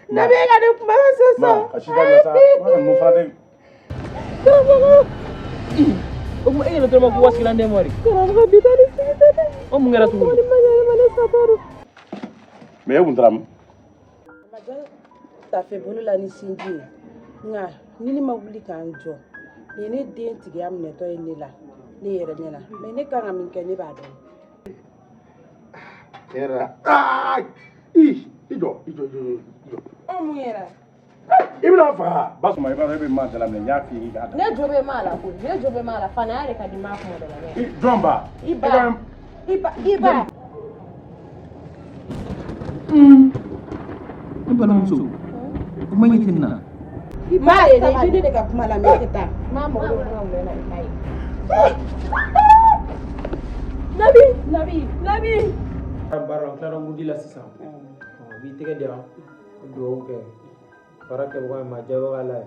Nabi, e ka ne kuma la sisan. Ma, ka si dabila sa. Wa ninnu fana de. Karamɔgɔ. O kuma e yɛrɛ dɔrɔn ma ko wasigilan den mɔri. Karamɔgɔ, bi ta ni sigi tɛ dɛ. O mun kɛra tuguni? Ni ma ɲɛ ma, ne satɔ don. Mais e kun taara min? Tafe bolo la ni sinji ye, nka ni ne ma wuli k'an jɔ, nin ye ne den tigiya minɛtɔ ye ne la, ne yɛrɛ ɲɛ na. Mais ne kan ka min kɛ, ne b'a dɔn. Tiɲɛ yɛrɛ la. Aa! I, i jɔ, i jɔ, i jɔ, i jɔ. O mun yɛrɛ? I bɛna faga. Basuma, i b'a dɔn e bɛ maa dala minɛ, n y'a f'i ye k'i k'a da. Ne jo bɛ maa la koyi, ne jo bɛ maa la. Fanaya de ka di maa kuma dɔ la dɛ. I jɔn ba? I ba, i ba, i ba. Ne balimamuso, o ma ɲɛ tɛ nin na. I ba de dɛ, i bɛ ne de ka kuma lamɛn, i tɛ taa. Maa mago bɛ kuma min na, i ta ye. Nabi, Nabi, Nabi. Baara la, n tilara wurudi la sisan. Ɔ, n b'i tɛgɛ di yan, dugawu kɛ baara kɛbaga ye, maa jabaga la ye.